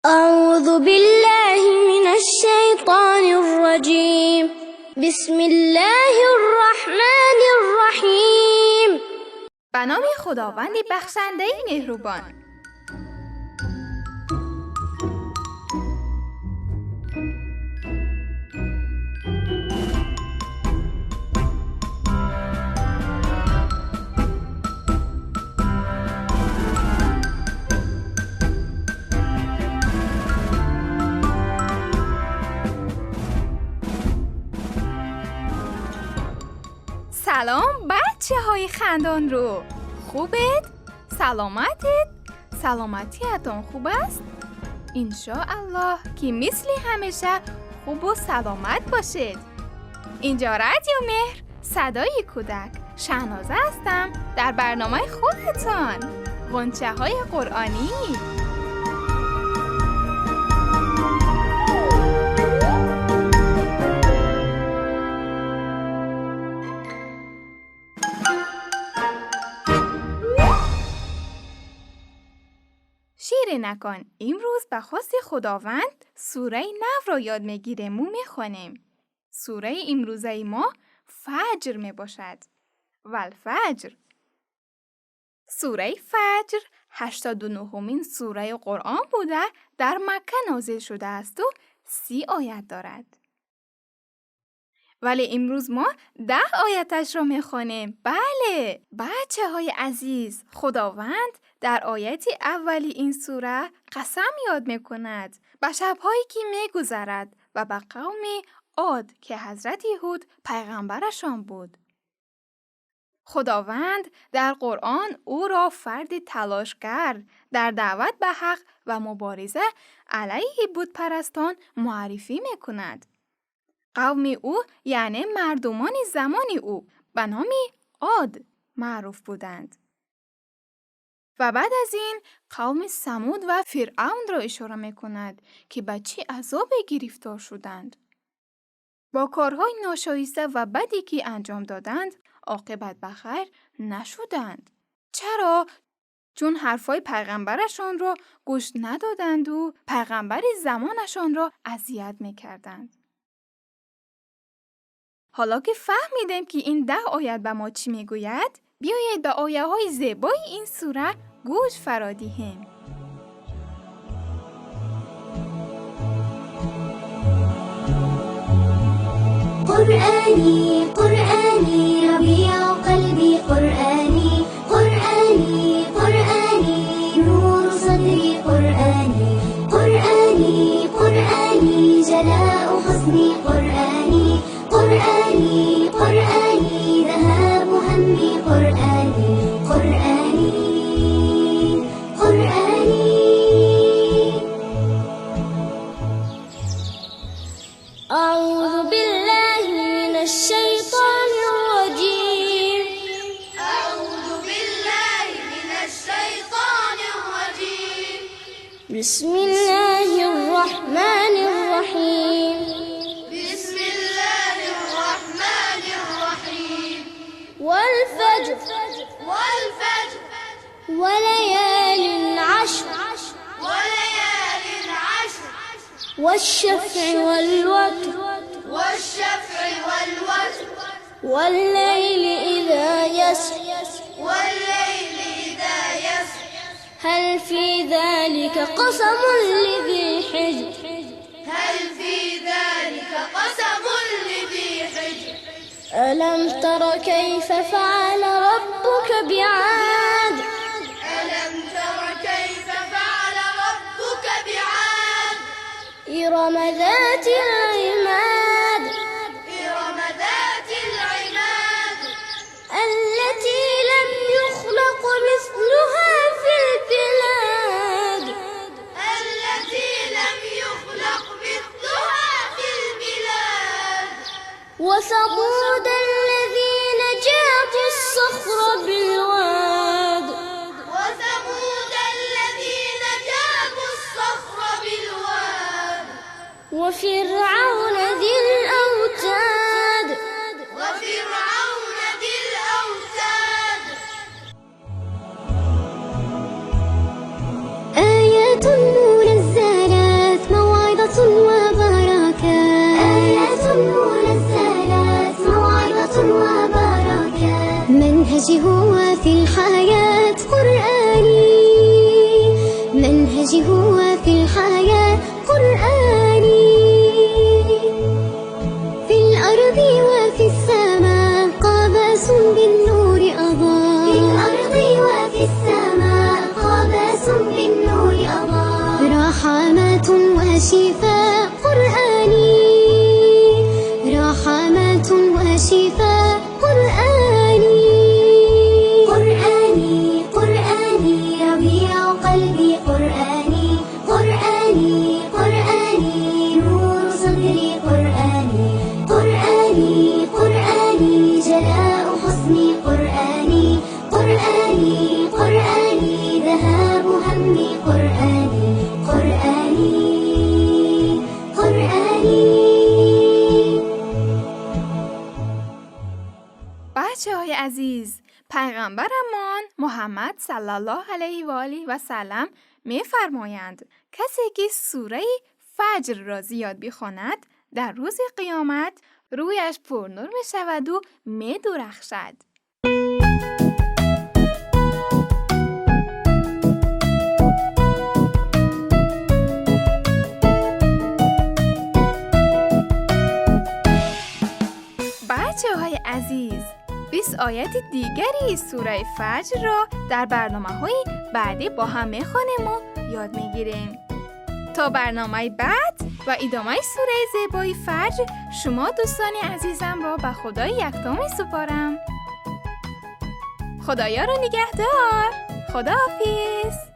أعوذ بالله من الشيطان الرجيم. بسم الله الرحمن الرحیم. به نام خداوند بخشنده مهربان. سلام بچه های خندان رو، خوبت؟ سلامتت؟ سلامتیتان خوب است؟ انشاءالله که مثل همیشه خوب و سلامت باشید. اینجا رادیو مهر، صدای کودک، شهنازه هستم در برنامه خودتان غنچه های قرآنی. نکن. امروز به خواست خداوند سوره نو را یاد میگیریم و میخوانیم. سوره امروزه ما فجر می باشد. والفجر. سوره فجر 89مین سوره قرآن بوده، در مکه نازل شده است و 30 آیت دارد. ولی امروز ما 10 آیتش را میخوانیم. بله بچه های عزیز، خداوند در آیت اولی این سوره قسم یاد میکند به شبهایی که میگذرد و به قوم عاد که حضرت هود پیغمبرشان بود. خداوند در قرآن او را فرد تلاشگر در دعوت به حق و مبارزه علیه بتپرستان معرفی میکند. قوم او یعنی مردمان زمان او به نام عاد معروف بودند. و بعد از این قوم ثمود و فرعون را اشاره می کند که به چه عذاب گرفتار شدند. با کارهای ناشایسته و بدی که انجام دادند عاقبت به خیر نشدند. چرا؟ چون حرفای پیغمبرشان را گوش ندادند و پیغمبر زمانشان را اذیت می کردند. حالا که فهمیدیم که این 10 آیت به ما چی میگوید، بیایید به آیه های زیبای این سوره گوش فرادیهیم. قرآنی قرآنی ربیع قلبی، قرآنی قرآنی قرآنی نور صدری، قرآنی قرآنی قرآنی جلاء حزنی، قرآنی قرآنی قرآنی ذهاب همي، قرآنی قرآنی قرآنی. أعوذ بالله من الشيطان الرجيم. أعوذ بالله من الشيطان الرجيم. بسم الله الرحمن الرحيم. بسم الله الرحمن الرحيم. والفجر والفجر وليال عشر وليال عشر والشفع والوتر والشفع والوتر والليل إذا يسر والليل إذا يسر. هل في ذلك قسم لذي حجر؟ هل في ذلك قسم لذي حجر؟ ألم تر كيف فعل ربك بعاد؟ ألم تر كيف فعل ربك بعاد؟ إرم ذات العماد إرم ذات العماد التي لم يخلق مثلها في البلاد التي لم يخلق مثلها في البلاد. وثمود الذين جابوا الصخر بالواد وثمود الذين جابوا الصخر بالواد وفرعون ذي الأوتاد وفرعون ذي الأوتاد. آيات منزلة منهجي هو في الحياة قرآني، منهجي هو في الحياة قرآني. في الأرض وفي السماء قبس بالنور أضاء، في الأرض وفي السماء قبس بالنور أضاء، رحمات وشفاء قرآني، رحمات وشفاء قرآني. قرآني قرآني ربيع قلبي قرآني، قرآني قرآني نور صدري قرآني، قرآني قرآني جلاء حزني قرآني، قرآني قرآني ذهاب همي قرآني، قرآني قرآني. بچه های عزیز، پیغمبرمان محمد صلی الله علیه و آله و سلم می فرمایند کسی که سوره فجر را زیاد بخواند در روز قیامت رویش پرنور می شود و می درخشد. بچه های عزیز، 20 آیت دیگری سوره فجر را در برنامه های بعدی با هم میخوانیم و یاد میگیریم. تا برنامه بعد و ادامه سوره زیبای فجر، شما دوستان عزیزم را به خدای یکتا می سپارم. خدایا رو نگهدار. خداحافظ.